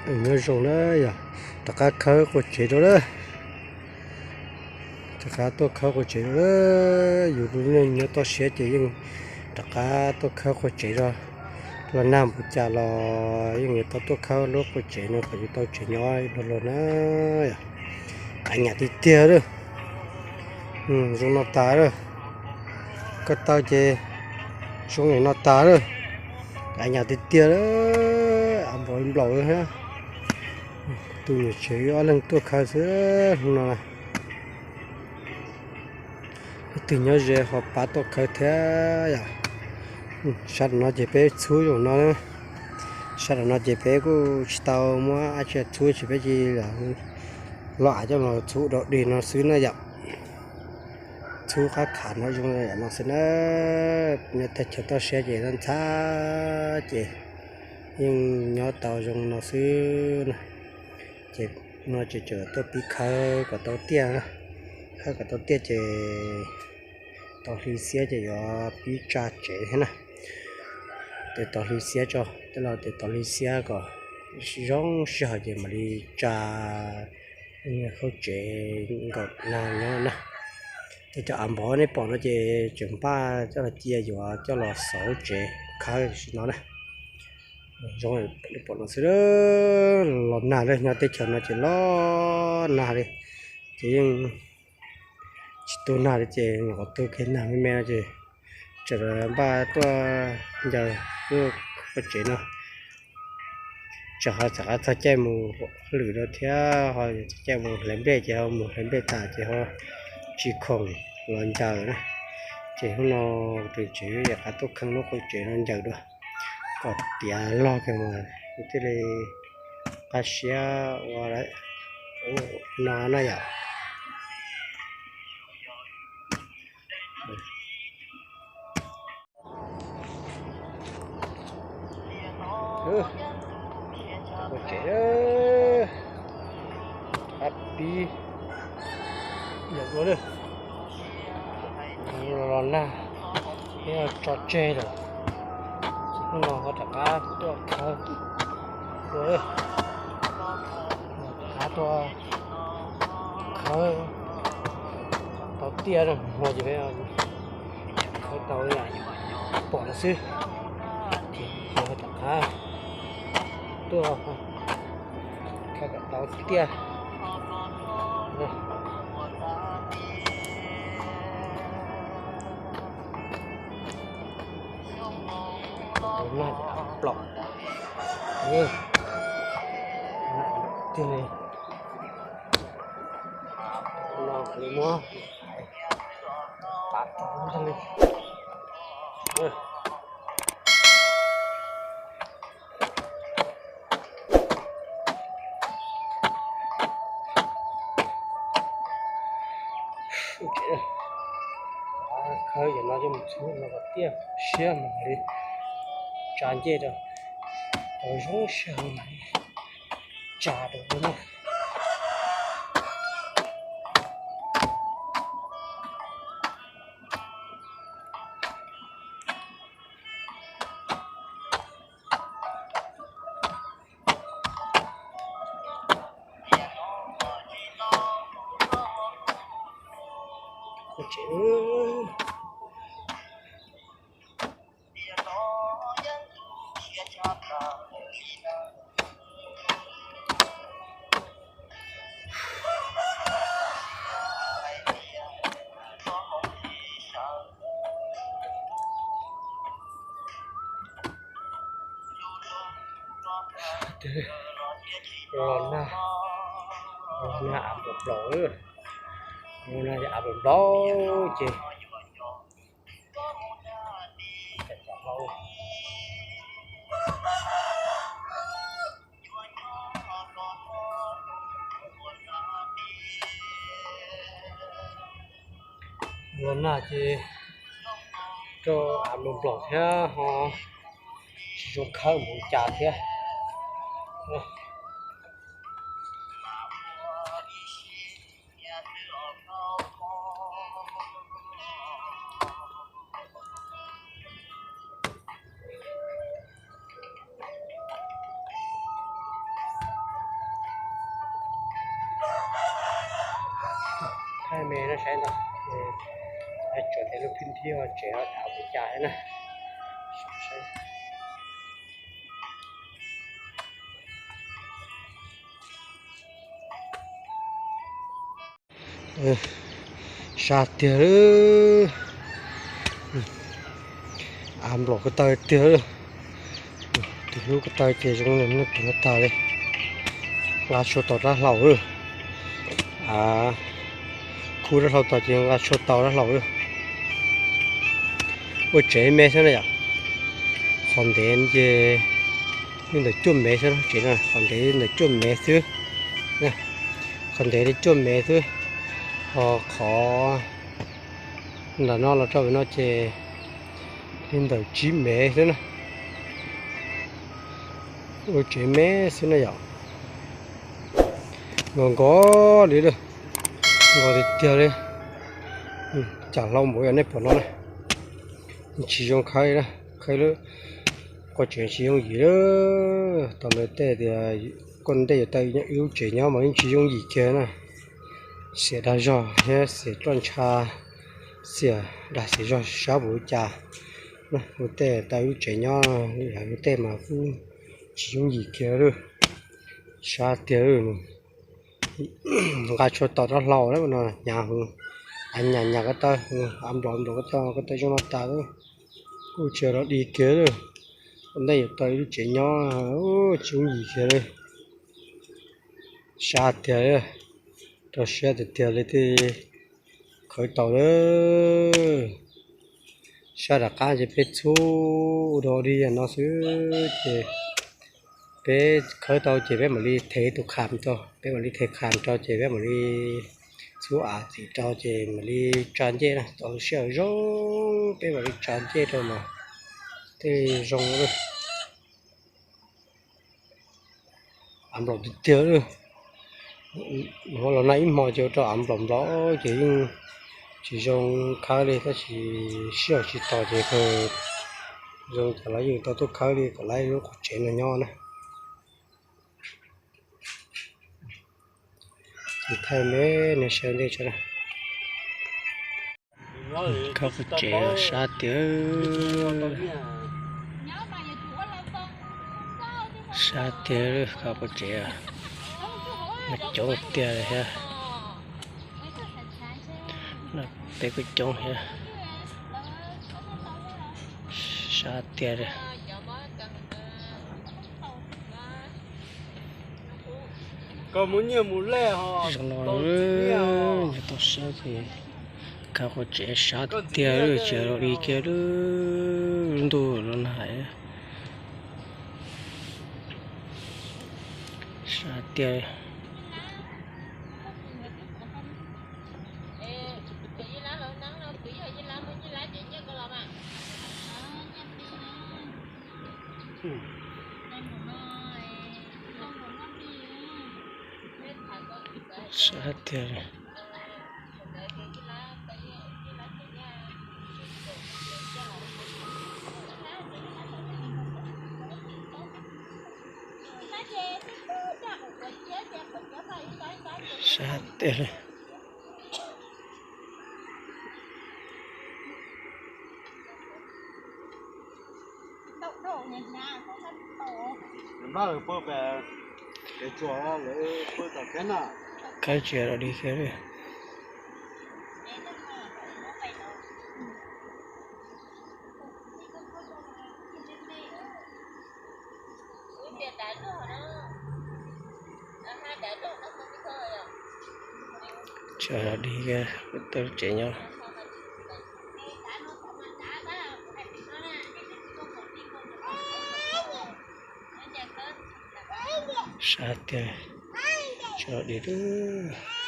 Nyob zoo na yog, rov qab khawb qua tsev rau lawm. Rov qab tuaj khawb qua tsev rau lawm. Yus tus neeg nyob toj siab ces yeej rov qab tuaj khawb qua tsev rau. Los nag npaum cas los yeej yuav tau tuaj khawb lub qua tsev no kom yus tau tsev nyob luag luag na. Yog, qab nyam tiag tiag lawm. Zoo no tas lawm. Ko taw ces zoo li no tas lawm. Qab nyam tiag tiag lawm, av npaum nplaum thiab. Tus niam tsev ob leeg tuaj khawb xwb no. Leej twg nyob ze ho pab tuaj khawb thiab yom. Sab no ces peb txhub zoo no. Sab no ces peb kuj tsis tau muab dab tsi txhub, ces peb cia li los av coj los txhub dog dig no xwb na yom. Txhub qab khav no zoo li no xwb na. Nyob teb chaws toj siab ces ntxhab ces yeej nyob tau zoo no xwb na. Ces no ces tseem tuaj pib khawb kom tau tiaj na. Khawb kom tau tiaj ces tau hli xiab ces yuav pib tsa tsev thiab na. Tes tau hli xiab tso, tej laus tes tau hli xiab kom zoo sij hawm ces mam li tsa hauv tsev nkaum nag nyob na. Ces cov av npov nej pom no ces tseem npaj coj los cia yuav coj los xauv tsev khawb no na. Zoo li pom no xwb, los nag li nyob teb chaws no ces los nag li, ces yeej tsis tu nag li ces nyuam qhuav tu kiag nag me me no ces tseem npaj tuaj ncaws lub qhov tsev no. Tseem ho txog caij mus lwm lawm thiab, ho txog caij mus hlais nplej ces ho mus hlais nplej tas ces ho tsis khoom los ncaws na. Ces hnub no tus tsev yuav qab tuaj kheej lub qhov tsev no ncaws dua kom tiav log kiag mas thiaj li qab siab ua no na yom. Ua tsev, ab pib yam dua lawm, los nag thiab tso tseg lawm. Hnub no ho rov qab tuaj khawb dua, rov qab tuaj khawb tau tiaj no ces khawb tau pom no xwb. Ces rov qab tuaj khawb kom tau tiaj. Nag av plaum, tiag li. No li muab pab tau ntag li. Khawb cov no coj mus txhub no kom tiaj siab mam li tsa ncej rau, tau zoo siab mam li tsa rau na. Los nag, los nag av nplaum nplaum, los nag av nplaum nplaum ces los nag ces rau av nplaum nplaum thiab ho tsis zoo khawb mus cas thiab. Saib ntag, tsuas tias lub phib nthib tsev ho tham ua cas thiab na. Sab tiag, av nplaum ko taw tiag. Tus hlub ko taw ces zoo li no tag li. Nqa tshuaj tau rab hlau lawm. Khub rab hlau tau ces nqa tshuaj tau rab hlau lawm. Ua tsev me xwb na yom. Qhov ntev ces li ntawm cuaj mev xwb, tsev no qhov ntev li ntawm cuaj mev xwb. Qhov ntev li cuaj mev xwb, ho qhov ntawm no los rau pem no ces li ntawm tsib mev xwb na. Ua tsev me xwb na yom. Nkos nkos li lawm, nkos tiag tiag li. Cas hlau npaum yog nej pom no na. Tsis zoo khawb li na, khawb lub qhov tsev tsis yooj yim lawm. Tau lawv tej tias koj ntej yuav tau ib lub tsev nyob mas yeej tsis yooj yim kiag na. Xiam dag zog thiab xiam roj ntsha, xiam dag xiam zog sab npaum li cas. Ua tej tau ib lub tsev nyob, yog ua tej mas kuj tsis yooj yim kiag lawm. Sab tiag lawm. Nqa tshuaj tau rab hlau lawm no, hnyav heev. Av nyas nyas ko taw, av nplaum nplaum ko taw, ko taw zoo no tas lawm. Kuj tsis los dig kiag lawm. Ua ntej yuav tau ib lub tsev nyob, tsis yooj yim kiag li. Sab tiag li, rau siab tiag tiag li thiaj khawb tau lawm. Sab nram qab ces peb txhub ua dog ua dig no xwb ces peb khawb tau ces peb mam li thev tus kham rau, peb mam li thev kham rau ces peb mam li txhub av txim rau ces mam li tsa ncej na, tau sij hawm zoo peb mam li tsa ncej rau mas thiaj zoo. Av nplaum tiag tiag. Los nag ib hmo ces ua rau av nplaum nplaum ces yeej tsis zoo khawb li, tab sis sij hawm tsis tos ces kawg zoo ces lawv yeej tau tuaj khawb li kom lawv lub qhov tsev no nyob na. Ces thaij me nej saib ntej tso na. Khawb qhov tsev sab tiag. Sab tiag, khawb qhov tsev. Coob tiag thiab. Peb kuj coob thiab. Sab tiag li. Zoo no, yog tau sab ces khawb qhov tsev sab tiag, tsis los dig kiag lub ntuj los nag hais. Sab tiag. Sab tiag li. Sab tiag li. Khawb tsis los dig kiag li. Tsis los dig kiag, tau tsev nyob. Sab tiag, tsis los dig lawm.